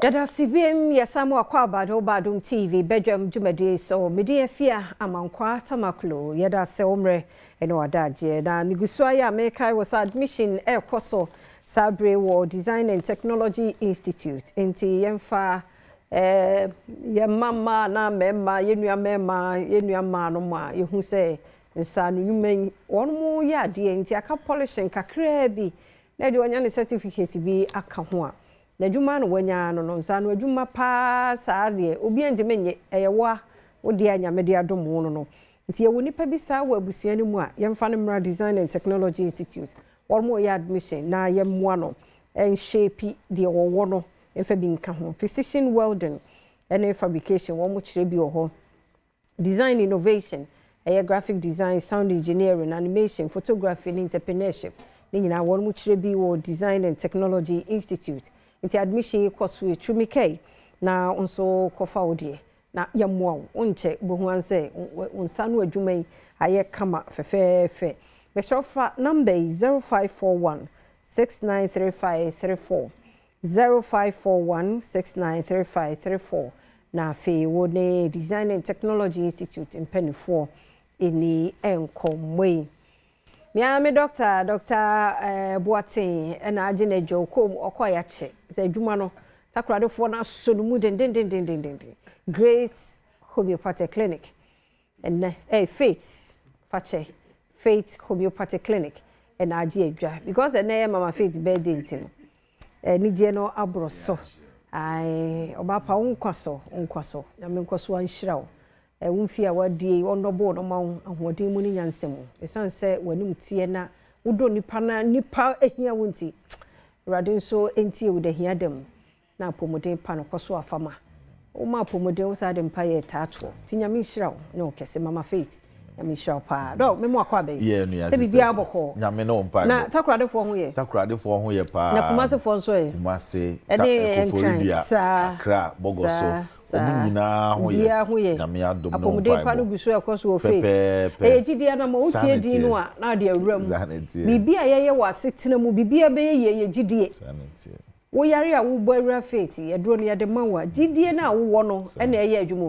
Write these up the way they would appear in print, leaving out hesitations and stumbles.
Yɛda biem yɛsan mu akɔ abado Badum TV bedwam dwumadie so. Mede Afia Amankwa Tamaklo. Yɛda sɛ wo mmerɛ ɛne wadagyeɛ na megu so ayɛ a mekae wɔ sɛ admission ɛrekɔ so saa bere wɔ Design and Technology Institute, nti yɛmfa yɛn mma na mmarima, yɛn nua mmarima, yɛn nua mmaa no mu a yɛhu sɛ nsa no nnwuma yi wɔn mo yɛ adeɛ, nti aka polishing kakraa bi na ɛde wɔnya ne certificate bi aka ho a n'adwuma no wanya no nsa no adwuma paa. Saa deɛ obi ntumi nye, ɛyɛ wa wode a Nyame de adom wo no. Nti yɛwɔ nipa bi saa wɔ abusua no mu a, yɛmfa no mmra Design and Technology Institute. Wɔn mo yɛ admission na yɛmmoa no ɛnhyɛpi deɛ wɔwɔ no mfa bi nka ho. Precision welding ɛne fabrication, wɔn mo kyerɛ bi wɔ hɔ. Design innovation, ɛyɛ graphic design, sound engineering, animation, photography ne entrepreneurship ne nyinaa, wɔn mo kyerɛ bi wɔ Design and Technology Institute. Nti admission yi kɔ so, etumi kɛi na nso kɔfa wo deɛ na yɛmmoa wo. Wonkyɛ bohu ansɛ wo nsa no adwuma yi ayɛ kama fɛfɛɛfɛ. Bɛsrɛ, fa number yi: 0541 693534, 0541 693534, na afei wo ne Design and Technology Institute mpanimfoɔ ɛni nkɔmmɔ yi. Mea me doctor, Dr. Boateng, ɛna agye n'adwa okɔm ɔkɔ yɛakyɛ sɛ adwuma no Takoradefoɔ no asɔ no mu dendendendendenden. Grace Homeopathic Clinic ɛnɛ Faith fakyɛ, Faith Homeopathic Clinic ɛna agye adwa because ɛnɛ yɛ Mama Faith birthday, nti no anigyeɛ no aborɔ so. Ɔbaa pa, wo nkwa so, wo nkwa so, Nyame nkɔ so anhyira wo. Wo mfie a wadie, ɔnnɔbɔ no ma wo ahoɔden mu ne nyansa mu, ɛsiane sɛ w'anim teɛ na wodɔ nipa na nipa ahia wo nti, Awurade nso ntie wo da hia dam na apɔmuden pa no kɔ so afama woma apɔmuden wo saa de mpa yɛ taatoɔ. Nti Nyame nhyira wo ne wo kɛse. Mama Faith, Nyame nhyira wo paa. Dɔ memo akɔ abɛyi. Yɛ nua. Sɛ biribiara bɔkɔɔ? Nyame ne wo mpa. Na Takoradefoɔ ho yɛ? Takoradefoɔ ho yɛ paa. Na Kumasefoɔ nso yɛ? Kumase, ɛne Koforidua, Nkran saa. Accra, Bɔgɔso, ɔmo nyinaa ho yɛ. Obiara ho yɛ. Nyame adom ne wo apɔmuden pa no mpaebɔ. Gu so ɛkɔ so wɔ Faith. Pɛpɛɛpɛ. Ɛyɛ gyidie na ma Saa wotie na din no ɛteɛ. a na ade awura mu. Saa na ɛteɛ. Biribi a yɛyɛ wɔ asetena mu, biribi a bɛyɛ yie, yɛ gyidie. Saa na ɛteɛ. Woyare a wobɔ awura Faith, yɛduro no yɛde ma wo a, gyidie no a wowɔ no ɛna ɛyɛ adwuma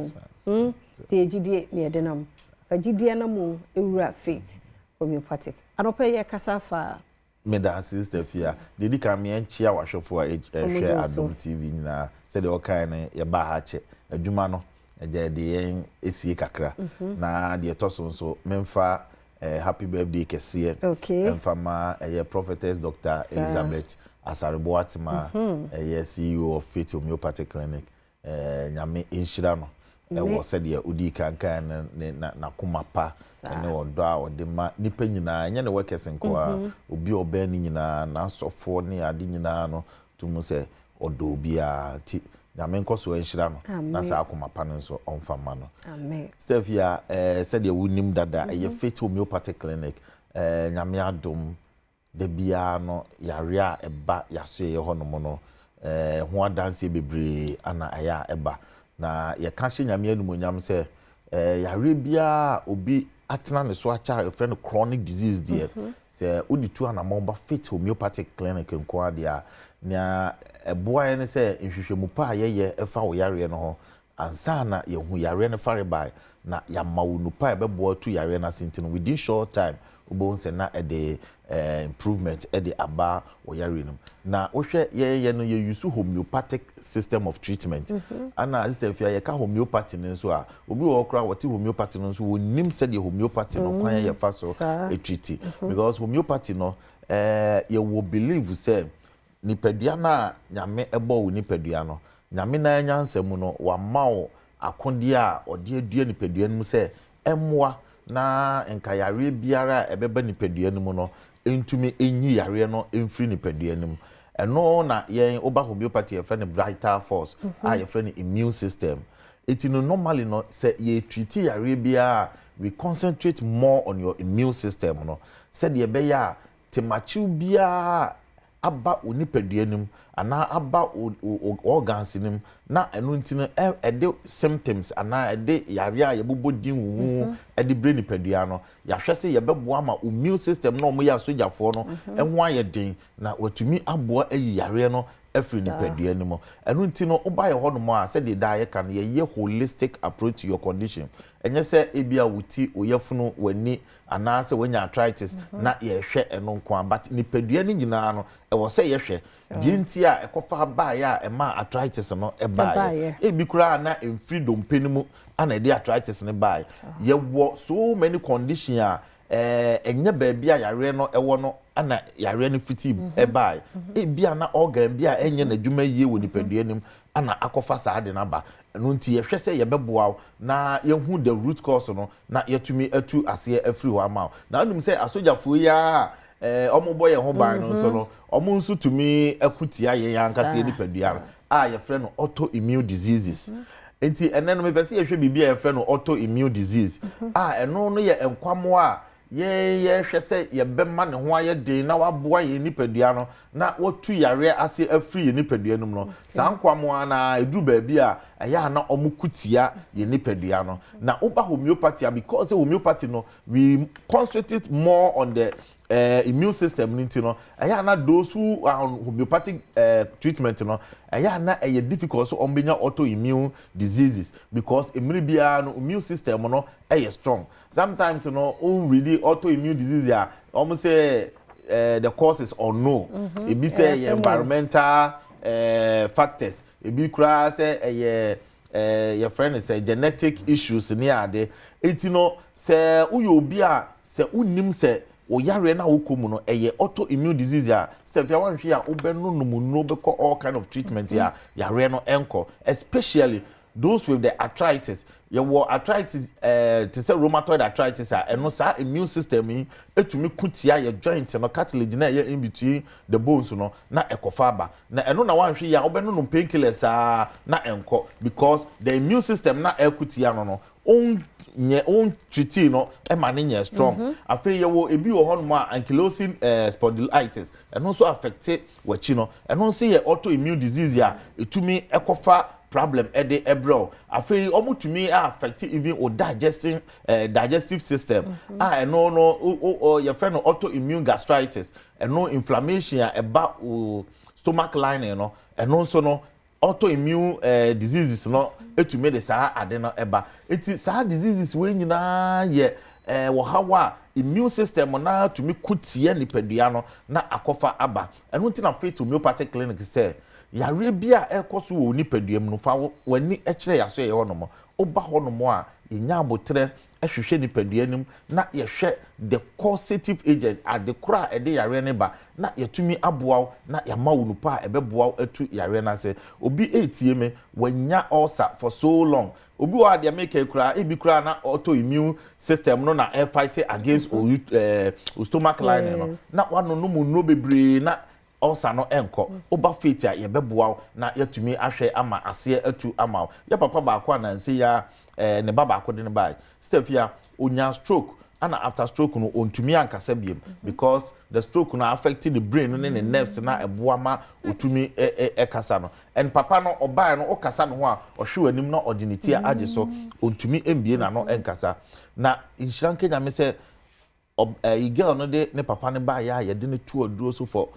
o. Nti yɛ gyidie na yɛde nam fa gyidie no mu ewura Faith Homeopathic. Anɔpɛ yɛ kasa fa Meda Sister Fia. Deɛ di kan, meɛnkyia wahwɛfoɔ a Ɔmo ɛhwɛ gye wo so. Adom TV nyinaa. Sɛdeɛ ɔkae no, yɛbaa ha kyɛ adwuma no agya yɛde yɛn esie kakra. Na deɛ ɛtɔ so nso, memfa happy birthday kɛseɛ ɛmfa ma ɛyɛ Prophetess Dr. Elizabeth Asare Boatema, ɛyɛ CEO of Faith Homeopathic Clinic. Nyame nhyira no ɛwɔ sɛdeɛ odi kankan no ne na n'akoma pa ɛne ɔdɔ a ɔde ma nipa nyinaa. Ɛnyɛ ne workers nko a, obi a ɔbɛn no nyinaa, n'asɔfoɔ ne ade nyinaa no tum sɛ ɔdɔ obiara, nti Nyame nkɔ so nhyira no na saa akoma pa no nso ɔmfa ma no. Amen. Stefia, sɛdeɛ wonim dada, ɛyɛ Faith Homeopathic Clinic. Nyame adom, da biara no yare a ɛba yaso yɛ hɔnom no ho adanseɛ bebree ana ɛyɛ a ɛba, na yɛka hyɛ Nyame animuonyam sɛ yare biara a obi atena ne so akyɛ a yɛfrɛ no chronic disease deɛ, sɛ wode tu anammɔn ba Faith Homeopathic Clinic nko ara deɛ a, nea ɛboa yɛ ne sɛ nhwehwɛmu pa a yɛyɛ ɛfa wo yareɛ no ho ansa na yɛhu yareɛ no farebae na yɛama wo nupa a ɛbɛboa tu yareɛ no ase. Nti no, within short time, wobɛhu sɛ na ɛde improvement ɛde aba wɔ yareɛ no mu. Na wohwɛ yɛyɛ no, yɛ use homeopathic system of treatment. Ana Sister Fia, yɛka homeopathy no nso a, obi wɔ hɔ koraa wɔte homeopathy no nso, wɔnim sɛdeɛ homeopathy no kwan yɛ yɛfa so ɛtreat, because homeopathy no yɛwɔ believe sɛ nipadua no a Nyame ɛbɔ wo nipadua no, Nyame nan nyansa mu no, wama wo akodeɛ a ɔde adua nipadua no mu sɛ ɛmmoa na nka yareɛ biara a ɛbɛba nipadua no mu no ntumi nyi yareɛ no mfiri nipadua no mu. Ɛno na yɛn woba homeopathy yɛfrɛ no vital force a yɛfrɛ no immune system. Eti no, normally no, sɛ yɛtreat yareɛ biara a, we concentrate more on your immune system no, sɛdeɛ ɛbɛyɛ a temakyew biara aba wo nipadua no mu anaa aba wo wo organs no mu, na ɛno nti no ɛde symptoms anaa ɛde yareɛ a yɛbobɔ din huhuhu ɛde brɛ nipadua no. Yɛahwɛ sɛ yɛbɛboa ma immune system na wɔyɛ asogyafoɔ no ɛho ayɛ den na watumi aboa ayi yareɛ no afiri nipadua no mu. Ɛno nti no, woba yɛ hɔnom a, sɛdeɛ daa yɛka no, yɛyɛ holistic approach to your condition. Ɛnyɛ sɛ ebi a wo ti, wo yafunu, w'ani anaasɛ wanya arthritis na yɛhwɛ ɛno nko a, but nipadua no nyinaa no, ɛwɔ sɛ yɛhwɛ deɛ nti a ɛkɔfa baeɛ a ɛma arthritis no ɛbaeɛ. Ebi koraa na mfiri dompe no mu ana ɛde arthritis no baeɛ. Yɛwɔ so many condition a ɛnyɛ baabi a yareɛ no ɛwɔ no ana yareɛ no fiti ɛbaeɛ. Ebi a na organ bi a ɛnyɛ n'adwuma yie wɔ nipadua no mu ana akɔfa saa de no aba. Ɛno nti yɛhwɛ sɛ yɛbɛboa wo na yɛhu the root cause no na yɛtumi atu aseɛ afiri hɔ ama wo. Na wonim sɛ asogyafoɔ yi a ɔmo bɔ yɛn ho ban no nso no, ɔmo nso tumi ɛko tia yɛn ankasa yɛn nipadua no a yɛfrɛ no autoimmune diseases. Nti ɛnɛ no, mepɛ sɛ yɛhwɛ biribi a yɛfrɛ no autoimmune disease a ɛno no yɛ nkwamoa a yɛn yɛhwɛ sɛ yɛbɛma ne ho ayɛ den na waboa yɛn nipadua no na watu yareɛ ase afiri yɛn nipadua no mu no. Saa nkwamoa na eduru baabi a ɛyɛ a na ɔmo ko tia yɛn nipadua no. Na woba homeopathy a, because homeopathy no, we concentrate more on the immune system no, nti no ɛyɛ ana those who are on homeopathic treatment no, ɛyɛ ana ɛyɛ difficult so ɔmo bɛnya autoimmune diseases, because mmiri biara no, immune system no ɛyɛ strong. Sometimes no, o really autoimmune disease a, ɔmo sɛ the cause is unknown. Ebi sɛ ɛyɛ environmental factors, ebi koraa sɛ ɛyɛ yɛfrɛ no sɛ genetic issues ne ade. Eti no, sɛ woyɛ obi a sɛ wonim sɛ wo yareɛ no a wokɔ mu no ɛyɛ autoimmune disease a, sɛ fia wanhwɛ a, wobɛnonom nnuro, bɛkɔ all kind of treatment a, yareɛ no ɛnkɔ, especially those with the arthritis. Yɛwɔ arthritis te sɛ rheumatoid arthritis a, ɛno saa immune system yi etumi ko tia yɛ joint no, cartilage na ɛyɛ in between the bones no, na ɛkɔfa aba. Na ɛno na wanhwɛ yi a, wobɛnonom painkillers saa na ɛnkɔ, because the immune system na ɛko tia no, ɔnyɛ ɔntreat no ɛma ne nyɛ strong. Afei yɛwɔ ebi wɔ hɔnom a ankylosing spondylitis, ɛno nso affect w'akyi no. Ɛno nso yɛ autoimmune disease a etumi ɛkɔfa problem ɛde ɛbrɛ wo. Afei wɔn tumi affect even o digesting digestive system a ɛno no o o yɛfrɛ no autoimmune gastritis. Ɛno inflammation a ɛba o stomach lining no, ɛno nso no autoimmune diseases no etumi de saa ade no ɛba. Eti saa diseases wei nyinaa yɛ wɔhaw a immune system na tumi ko tia nipadua no na akɔfa aba. Ɛno nti na Faith Homeopathic Clinic sɛ yareɛ bi a ɛrekɔ so wɔ nipadua mu no, fa w'ani kyerɛ yɛaso yɛ hɔnom. Woba hɔnom a, yɛnya abotrɛ hwehwɛ nipadua no mu na yɛhwɛ the causative agent, ade koro a ɛde yareɛ no ba, na yɛtumi aboa wo na yɛama wo nupa a ɛbɛboa wo atu yareɛ no ase. Obi etie me, wanya ulcer for so long. Obi wɔ adeɛ meka koraa, ebi koraa na autoimmune system no na ɛfight against o o stomach lining no na wanonom nnuro bebree na ulcer no ɛnkɔ. Woba Faith a, yɛbɛboa wo na yɛtumi ahwɛ ama aseɛ atu ama wo. Yɛ papa baako a nansi ya ne ba baako de ne baa stefia, onya stroke ana after stroke no, ontumi ankasa biem because the stroke no affect the brain no ne ne nerves na ɛboa ma otumi ɛ ɛ ɛkasa no. And papa no ɔbaa no, ɔkasa ne ho a, ɔhwɛ w'anim na ɔde ne ti agye so, ontumi mbie n'ano ɛnkasa. Na nhyira nka Nyame sɛ ɔ ɛyi girl no de ne papa no baa yɛ a yɛde ne to aduro so for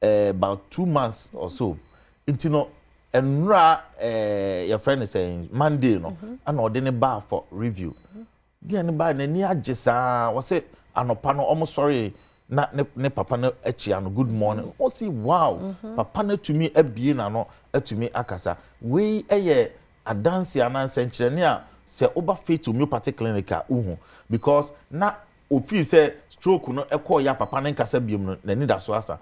about 2 months or so. Nti no, nnura yɛfrɛ no sɛ Monday no ɛna ɔde ne baa for review. Deɛ ne baa, n'ani agye saa. Wɔsɛ anɔpa no, ɔmo sɔre na ne papa no akyia no, "Good morning." Ɔsi, "Wow, papa no atumi abie n'ano, atumi akasa." Wei ɛyɛ adansi anaa nsɛnkyerɛnne a sɛ ɔba Faith Homeopathic Clinic a uhu, because na ofii sɛ stroke no ɛkɔɔ ya, papa no nkasa biem no, n'ani da so asa.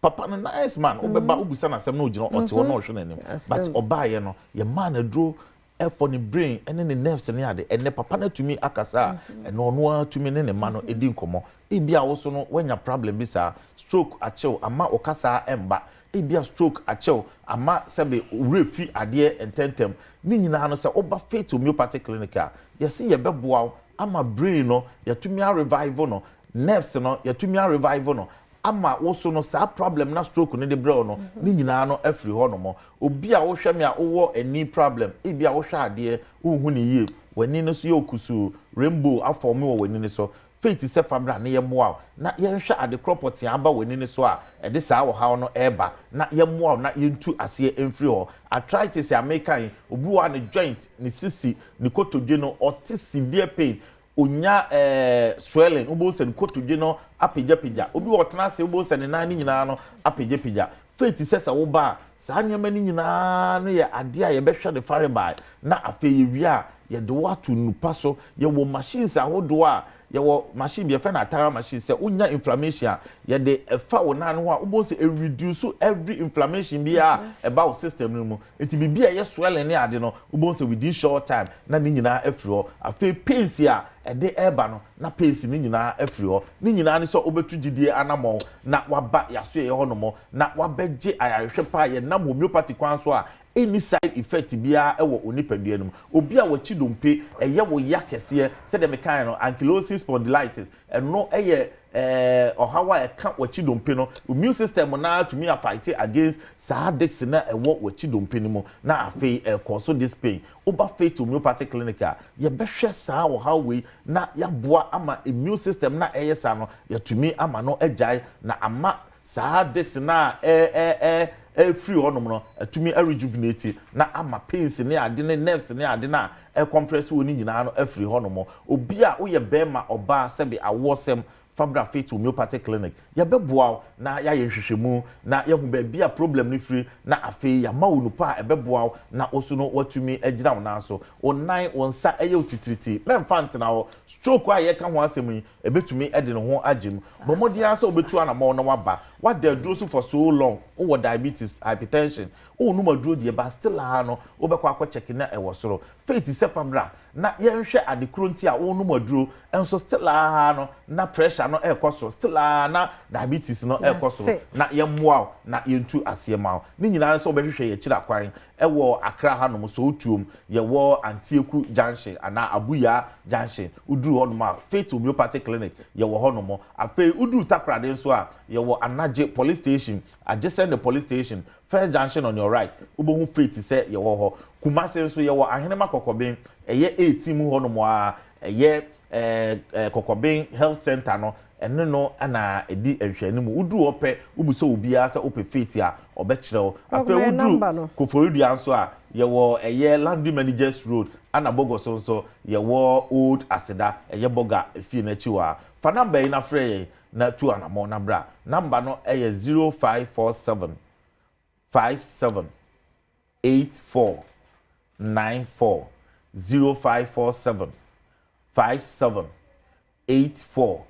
Papa no, nice man, wobɛba wobisa n'asɛm na ogyina, ɔte hɔ na ɔhwɛ n'anim, but ɔbaayɛ no, yɛmaa no aduro ɛfɔ ne brain ɛne ne nerves ne ade. Ɛnɛ papa no atumi akasa a ɛnɛ ɔno ara tumi ne ne ma no edi nkɔmɔ. Ebi a woso no wanya problem bi saa, stroke akyew ama ɔkasa ɛmba, ebi a stroke akyew ama sɛbe owurɛ fi adeɛ ntɛntɛm ne nyinaa no, sɛ ɔba Faith Homeopathic Clinic a, yɛsi yɛbɛboa wo ama brain no yɛtumi arevive no, nerves no yɛtumi arevive no. Ama wo so no, saa problem na stroke no de brɛ wo no, ne nyinaa no afiri hɔ nom. Obi a wohwɛ me a wowɔ ani problem, ebi a wohwɛ adeɛ wonhu ne yie, w'ani no so yɛ okusuu, rainbow afɔme wɔ w'ani no so, Faith sɛ fa bra na yɛmmoa wo na yɛnhwɛ ade korɔ pɔtee aba w'ani no so a ɛde saa ɔhaw no reba, na yɛmmoa wo na yɛntu aseɛ mfiri hɔ. Arthritis a meka yi, obi wɔ hɔ a ne joint, ne sisi, ne kotodwe no, ɔte severe pain, ɔnya eh, swelling, wobɛhu sɛ ne kotodwe no apagyapagya. Obi wɔ ɔtena ase, wobɛhu sɛ ne nan no nyinaa no apagyapagya. Faith sɛ sɛ woba a, saa nneɛma no nyinaa no yɛ adeɛ a yɛbɛhwɛ no farebae, na afei yɛwie a, yɛde wo ato nnupa so. Yɛwɔ machines ahodoɔ a, yɛwɔ machine bi yɛfrɛ no Atara machine, sɛ wonya inflammation a, yɛde ɛfa wo nan no ho a, wobɛhu sɛ ɛreduce every inflammation biara a ɛba wo system no mu. Nti biribi a ɛyɛ swelling ne ade no, wobɛhu sɛ within short time na ne nyinaa afiri hɔ. Afei pains a ɛde ɛreba no, na pains no nyinaa afiri hɔ. Ne nyinaa ne sɛ wobɛtu gyidie anammɔn na waba yɛasoɛeɛ hɔnom na wabɛgye ayarehwɛ pa a yɛnam homeopathy kwan so a ɛnni side effect biara wɔ onipadua no mu. Obi a w'akyi dompe ɛyɛ wo ya kɛseɛ, sɛdeɛ mekaeɛ no, ankylosing spondylitis, ɛno yɛ ɔhaw a ɛka w'akyi dompe no. Immune system no ara tumi afight against saa discs no a ɛwɔ w'akyi dompe no mu, na afei ɛkɔ so disc pain. Woba Faith Homeopathic Clinic a, yɛbɛhwɛ saa ɔhaw wei na yɛaboa ama immune system no a ɛyɛ saa no, yɛatumi ama no agyae na ama saa discs no a ɛrefiri hɔnom no atumi arejuvenate na ama pains ne ade ne nerves ne ade no a ɛrecompress wo no nyinaa no afiri hɔnom. Obi a woyɛ barima, ɔbaa, sɛbe awoɔsɛm, fa bra Faith Homeopathic Clinic. Yɛbɛboa wo na yɛayɛ nhwehwɛmu na yɛahu baabi a problem no firi na afei yɛama wo nupa a ɛbɛboa wo na wo so no woatumi agyina wo nan so. Wo nan, wo nsa yɛ wo titiriti, mɛmfa ntena hɔ. Stroke a yɛreka ho asɛm yi, ɛbɛtumi de ne ho agye mu. Bɔ mmɔden ara sɛ wobɛtu anammɔn na woaba. Woada aduro so for so long, wowɔ diabetes, hypertension, worenom aduro deɛ but still ara no wobɛkɔ akɔ check na ɛwɔ soro. Faith sɛ fa bra na yɛnhwɛ ade koro nti a worenom aduro nso still ara no na pressure no rekɔ soro, still ara na diabetes no rekɔ soro, na yɛmmoa wo na yɛntu aseɛ ma wo. Ne nyinaa ne sɛ wobɛhwehwɛ yɛn akyiri akwan wɔ Accra hanom, Sowutuom, yɛwɔ Antieku junction anaa Abuyaa junction, woduru hɔnom a, Faith Homeopathic Clinic, yɛwɔ hɔnom. Afei woduru Takoradi nso a, yɛwɔ Anagye Police Station, adjacent the police station, first junction on your right, wobɛhu Faith sɛ yɛwɔ hɔ. Kumasi nso, yɛwɔ Ahenema Kɔkɔben, ɛyɛ 18 mu hɔnom ara, ɛyɛ ɛɛ Kɔkɔben Health Centre no, ɛne no na ɛdi nhwɛanimu. Woduru hɔ pɛ, wobisa obiara sɛ wopɛ Faith a, ɔbɛkyerɛ wo. Afei woduru Koforidua nso a, yɛwɔ ɛyɛ Laundry Managers Road, ɛna Bogoso nso, yɛwɔ Old Aseda, ɛyɛ Bɔga efie no akyi hɔ ara. Fa number yi na frɛ yɛn na tu anammɔn na bra. Number no yɛ 0547 57 84 94, 0547 57 84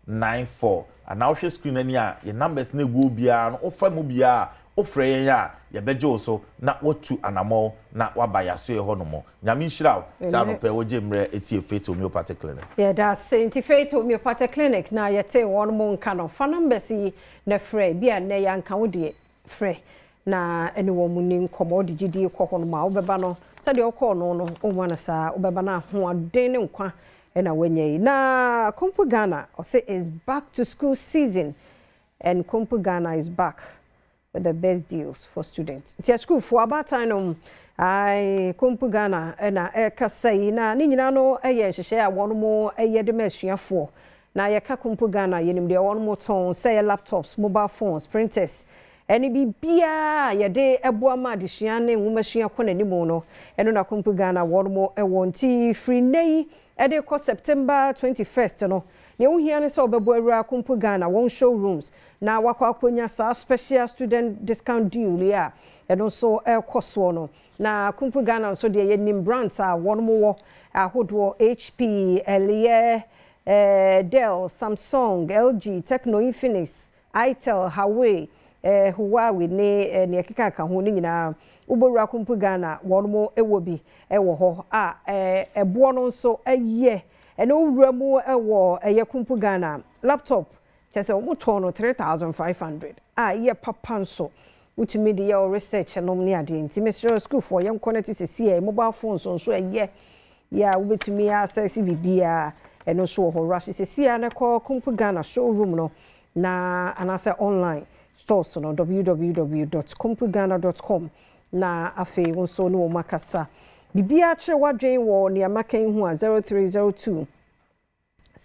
94. Anaa wohwɛ screen no ani a, yɛn numbers no egu hɔ biara no, wofa mu biara a, wofrɛ yɛn a, yɛbɛgye wo so na woatu anammɔn na woaba yɛn asoɛe hɔnom. Nyame nhyira wo sɛ anɔpa yi wogye mmerɛ tie Faith Homeopathic Clinic. Yɛda ase. Nti Faith Homeopathic Clinic na yɛtee wɔn mo nka no. Fa numbers yi na frɛ. Ebia nnɛ yɛanka wo deɛ, frɛ na ɛne wɔn nni nkɔmmɔ. Wode gyidie kɔ hɔnom a, wobɛba no sɛdeɛ wokɔɔ no no, womma no saa. Wobɛba no ahoɔden ne nkwa na woanya yi. Na Kompu Ghana, ɔse it's back to school season and Kompu Ghana is back with the best deals for students. Nti asukuufoɔ, abaatan nom, ae, Kompu Ghana na ɛrekasa yi, na ne nyinaa no yɛ nhyehyɛeɛ a wɔn yɛ de ma asuafoɔ. Na yɛka Kompu Ghana, yɛnim deɛ wɔn tɔn, sɛ ɛyɛ laptops, mobile phones, printers, ɛne biribiara a yɛde boa ma adesua ne nwomasua kɔ n'anim no, ɛno na Kompu Ghana wɔn wɔ. Nti firi nnɛ yi de rekɔ September 21st no, nea wohia ne sɛ wobɛbɔ awura Kompu Ghana wɔn showrooms na wakɔ akɔnya saa special student discount deal yi a ɛno nso ɛrekɔ soɔ no. Na Kumpu Ghana nso deɛ, yɛnim brands a wɔn wɔ ahodoɔ: HP, Ɛliyɛ, Dell, Samsung, LG, Tecno, Infinix, Itel, Huawei, Huawei ne nea ɛkeka ho no nyinaa. Wobɔwura Kumpu Ghana, wɔn wɔ bi wɔ hɔ a ɛboɔ no nso ɛyɛ. Ɛna wowura mu wɔ ɛyɛ Kumpu Ghana, laptop kyɛ sɛ wɔn tɔn no 3,500 a ɛyɛ papa nso, wotumi de yɛ research nom ne adeɛ. Nti mesrɛ sukuufoɔ, yɛn kɔ no te sisi ɛ mobile phones nso ɛyɛ yɛ a wobɛtumi asɛse biribiara, ɛno nso wɔ hɔ. Rush sisi a na kɔ Kumpu Ghana showroom no. Na anaasɛ online stores no, www dot kompughana dot com, na afei wo nso ne wɔn akasa. Biribiara kyerɛ w'adwene wɔ nea maka yi ho a, 0302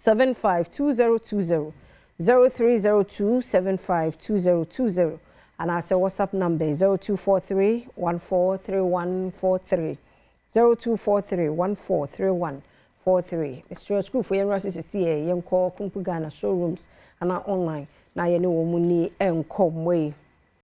752020, 0302 752020, anaasɛ WhatsApp number 0243 143143, 0243 143143. Mesrɛ sukuufoɔ, yɛn nwura sisi yɛ yɛnkɔ Kumpu Ghana showrooms anaa online na yɛne wɔn ni nkɔmmɔ yi.